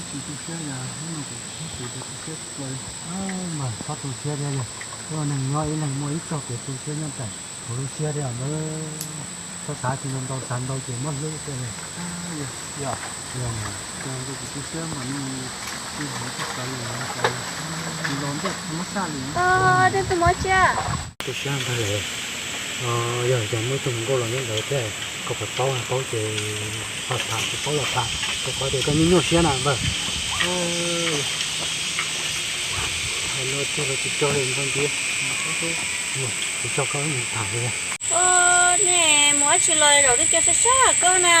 Tsis tu siab yog hnub no kuv tsis tu siab plaws. Mas txhob tu siab thiab yog, ua neeg nyob ib leeg muaj ib txoj kev tu siab nyob tais, kuv tu siab thiab ntawd. Txhob xav tsis ntau ntau, xav ntau ces muab hlwb thiab. Yog, yog, yog kuv tu siab mas no, kuv tsis xav li, tsis los ntiaj tsis muab saj li. Tej tus mob tsiab. Tu siab ntag lawm. Yog cov muaj ib tug hluas nkauj los nyob ntawd thiab, koj puas paub, paub ces ho tham, tsis paub los tham, rau qhov tias koj nyuaj nyuaj siab na npawg. Hais no tsis los tsis tso li npawg ntxiv. Kuv tso koj mus tham li. Nej mus dab tsi los zaum twb cua sab sab koj na,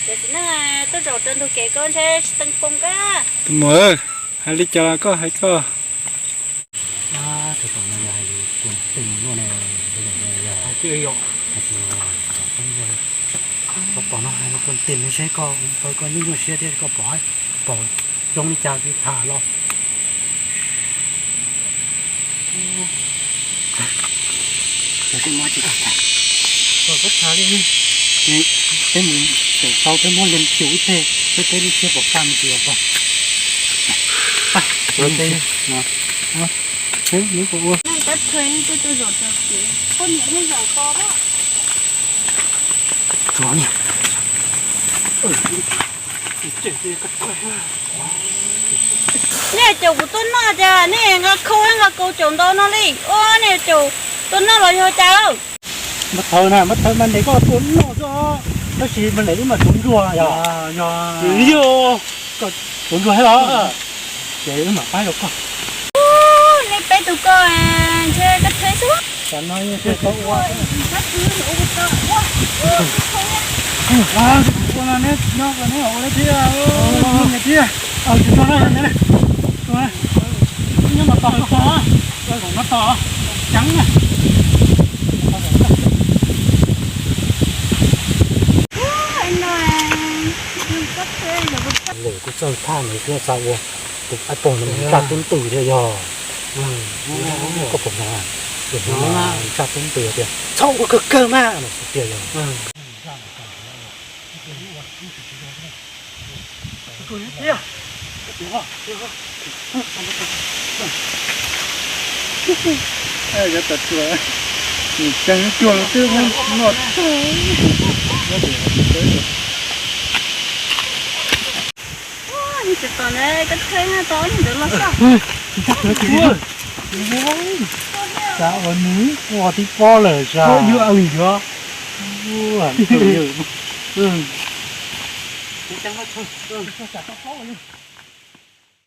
ces txiv neej tuaj zaum rau ntug kev koj ntshe tsis teem poo koj. Tus muam, hais li cas los koj hais koj. Tus tom no yog hais li kuv tej mus luaj ne, hais tias yog hais tias koj pom no hais li kuv tej mus seb koj ua koj nyuaj nyuaj siab thiab koj pom, pom zoo li cas ces tham los. Koj sib muab tsis tau tham, koj koj tham li, peb mus tau peb muab leej xyuas ib teg seb peb lub siab puas kaj me ntsis os. Pab, ua teb, peb mus ua. Pab Thawj twb tuaj zaum tau ces poj niam yeej zaum tau. Tsuav niag. Nej caum kuv tuaj noj cas nej nqa khau nqa kaus caum ntau no li. Ua nej caum tuaj noj los yog cas? Mas thaum na, mas thaum mas ntes koj tuaj noj xwb, tab sis mas ntes wb mas tuav ntsuag yog. Yog, koj tuav ntsuag thiab los? Ces wb mam pab rau koj. Nej peb tug ko ntshe koj thwv xwb. Tam no yeej tau ua. Ua no neb nyob neb ua thiab, thiab. Nyob no tos, tos, tos, ceev na. Lawm kuj txawj thaj nws thiaj xav ua tus pab pog no ntsaj tub ntws thiab yog. Koj pom no, ntsaj tub ntws tias txhob ua kawg kawg mas no xwb tiag yog. Cov tas tsuas, nws ceev cuag twb muab noj tag. Xav ua nws ua tib pob lawm sas.